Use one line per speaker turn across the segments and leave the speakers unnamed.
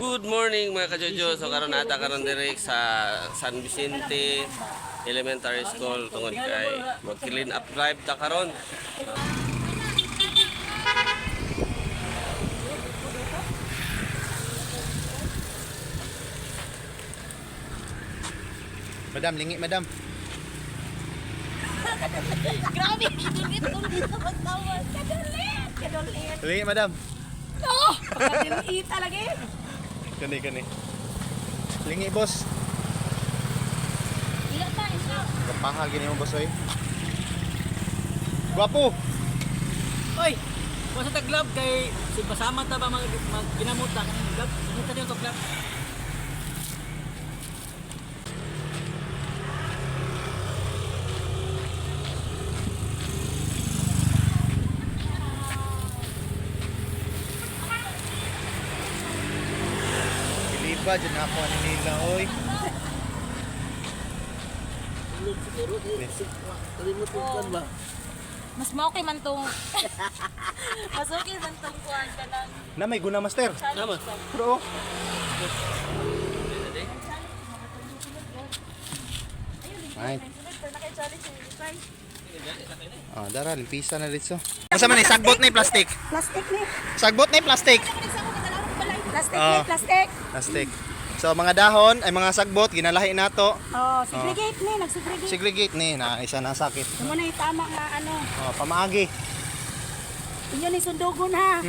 Good morning, mga kajojo. So karon nata karon direk sa San Vicente Elementary School tungod kay mag-clean up drive ta karon.
Madam, lingi, madam.
Grabe, kadulit kung dito magtawag. Kadulit! Kadulit!
Lingi, madam.
No! Pagkadulit talaga eh.
Kani, kani. Lingi, boss.
Ila ta, isa.
Kapaha gini mo, boss, oy. Gwapo.
Oy, wasa ta glove kay si pasama ta ba mag, mag ginamot ta kanang glove. Kita niyo to glove.
Iliba dyan ako ani nila, oy.
Mas okay man tong... Mas okay man tong kuhan ka ng
Na may guna, master.
challenge ba?
Pero oh. Ay.
Sunod pa na kay challenge yung isay.
Ah, dara limpisa na dito. Asa man ni sagbot na yung plastic.
Plastic ni.
Sagbot na yung plastic.
Plastic
Ah.
ni, plastic.
Plastic. So mga dahon ay mga sagbot ginalahi nato.
Oh, segregate ni, nagsegregate.
Segregate ni na isa na sakit.
Mo na yung tama nga ano.
Oh, pamaagi.
Inyo ni sundugon ha.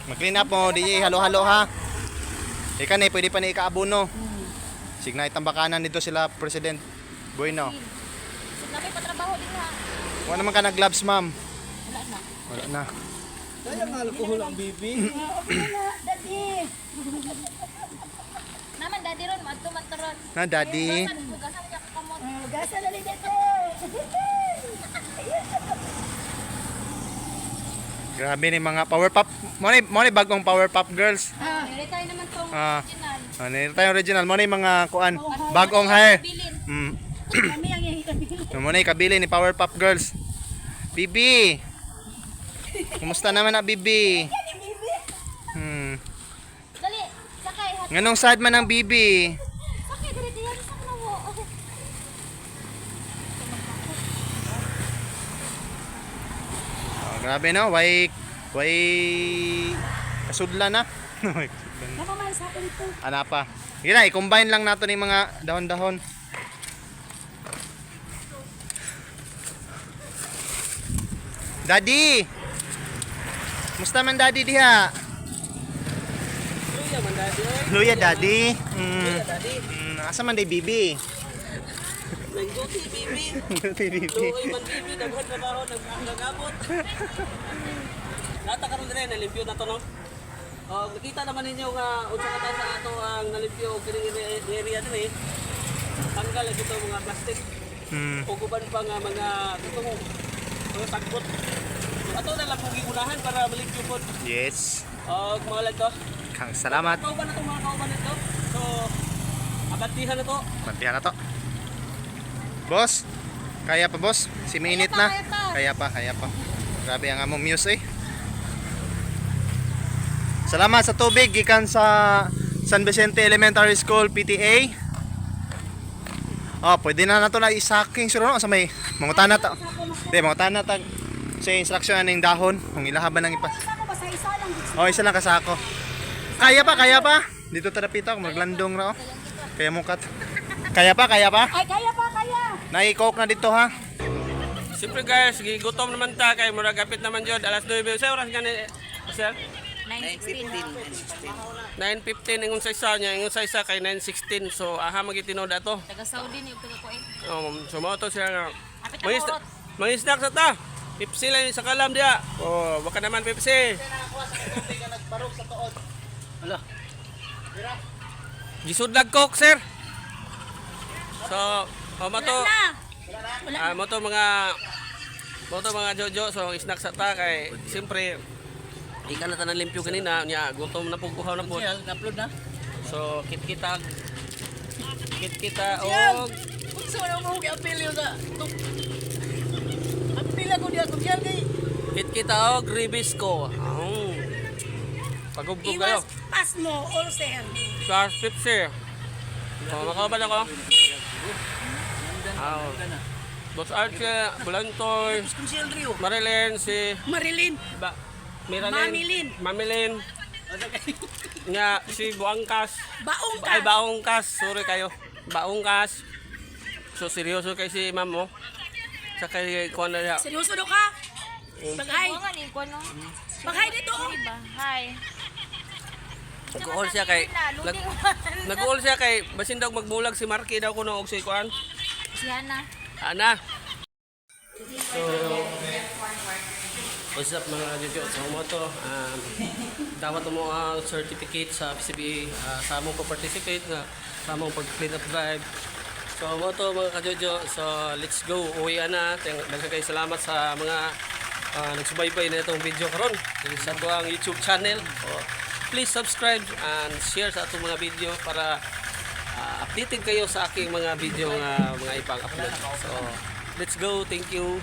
Mag-clean up mo, di halo-halo ha. Ika ni pwede pa ni ikaabono. Signay tambakanan nito sila President Bueno.
So, na may patrabaho din ha.
Wala naman ka na gloves, ma'am.
Wala na.
Wala na.
Kaya nga alcohol ang bibi.
Okay na, daddy.
Naman daddy ron, madto man to ron.
Na daddy.
Gasan, hugasan niya kakamot.
Oh, gasa na ni daddy.
Grabe ni mga power pop. Mo ni bagong power pop girls.
Ah, meron tayo naman tong
Ah.
original.
Ano tayo original mo ni mga kuan bagong hair.
Bilin.
Kami ang ihikabili.
Mo ni kabili ni Power Pop Girls. Bibi. Kumusta naman na, Bibi?
Dali, sakay.
Nganong sad man ang Bibi?
Sakay, dali, dali, sakay na mo.
Oh, grabe no, way kasudla na. Way kasudla na.
Nakamahal sa akin ito.
Ana pa. Sige na, i-combine lang nato ni mga dahon-dahon. Daddy! Musta man daddy diha?
Luya man daddy oy.
Luya daddy.
Daddy.
Asa man day bibi?
Nang duty bibi.
Duty bibi.
Luoy man bibi daghan trabaho nagabot. Nata karon dire nalimpyo na to no. Oh, nakita naman ninyo nga unsa ka taas sa ato ang nalimpyo kining area dire. Tanggal lagi to mga plastic. Ug uban pa nga mga katong mga sagbot. So, ato na lang kung gigunahan para malimpyo pod.
Yes.
Og mga lang to.
Kang salamat.
Kauban na to mga kauban na to. So abantihan na to.
Bantihan na to. Boss, kaya pa boss? Si minute na.
Kaya pa,
Kaya pa, kaya pa. Grabe ang among muse eh. Salamat sa tubig gikan sa San Vicente Elementary School PTA. Oh, pwede na nato na isaking suro no sa may mangutana ta. Di mangutana ta sa instruction aning dahon kung ilahaban ang ipa.
Isa ko basta isa lang.
Oh, isa lang kasako. Kaya pa, kaya pa. Dito tarapita ako maglandong ra oh. Kaya mo kat. Kaya pa, kaya pa.
Ay, kaya pa, kaya.
Nai-coke na dito ha.
Siyempre guys, gigutom naman ta kay murag gapit naman jud alas 9. Sa oras gani sir?
9.16.
9:15 ingon sa isa niya, ingon sa isa kay 9:16. So aha magitinud ato.
Taga Saudi ni ug taga Kuwait.
So mao to siya nga.
Apit ang urot.
Mga snack sa ta. Pepsi lang yung sa kalam diya. Oh, baka naman Pepsi.
Ala.
Gisudlag coke, sir. So, oh, mato,
Wala na.
ah, mo to mga jojo, so snack sa ta kay siyempre ika na tanan limpyo kanina nya gutom na pug uhaw na pud.
Siya, na-upload na.
So kit-kita kit-kita og
Unsa man ang gi apil yun sa Apil ako diya kubyal kay
kit-kita og ribisco. Oh. Pagubgob kayo.
Iwas pasmo, ulcer.
Sa Pepsi. Oh, makauban ako. Ah. Boss Archie, Bulantoy, Marilyn, si
Marilyn.
ba, Miralyn,
Mamilin.
Mamilin. Nga si Buangkas.
Baong ka.
Ay, Baongkas. Sorry kayo. Baongkas. So seryoso kay si ma'am mo. Sa kay kuan na siya.
Seryoso daw ka? Bagay.
Oo nga ni ko no.
Bagay dito. Oh.
Diba? Hi.
Nag-all siya kay nag-all siya kay basin daw magbulag si Marky daw kuno og si kuan.
Si Hana.
Ana. So, what's up, mga kajojo? So, mo to, dapat mo ang certificate sa PCBA sa among pag-participate nga sa among pag-clean up drive. So, mo to, mga kajojo. So, let's go. Uwi na. Daghan kayo salamat sa mga nagsubaybay na itong video karon sa ato ang YouTube channel. So, please subscribe and share sa atong mga video para updated kayo sa aking mga video nga mga ipang-upload. So, let's go. Thank you.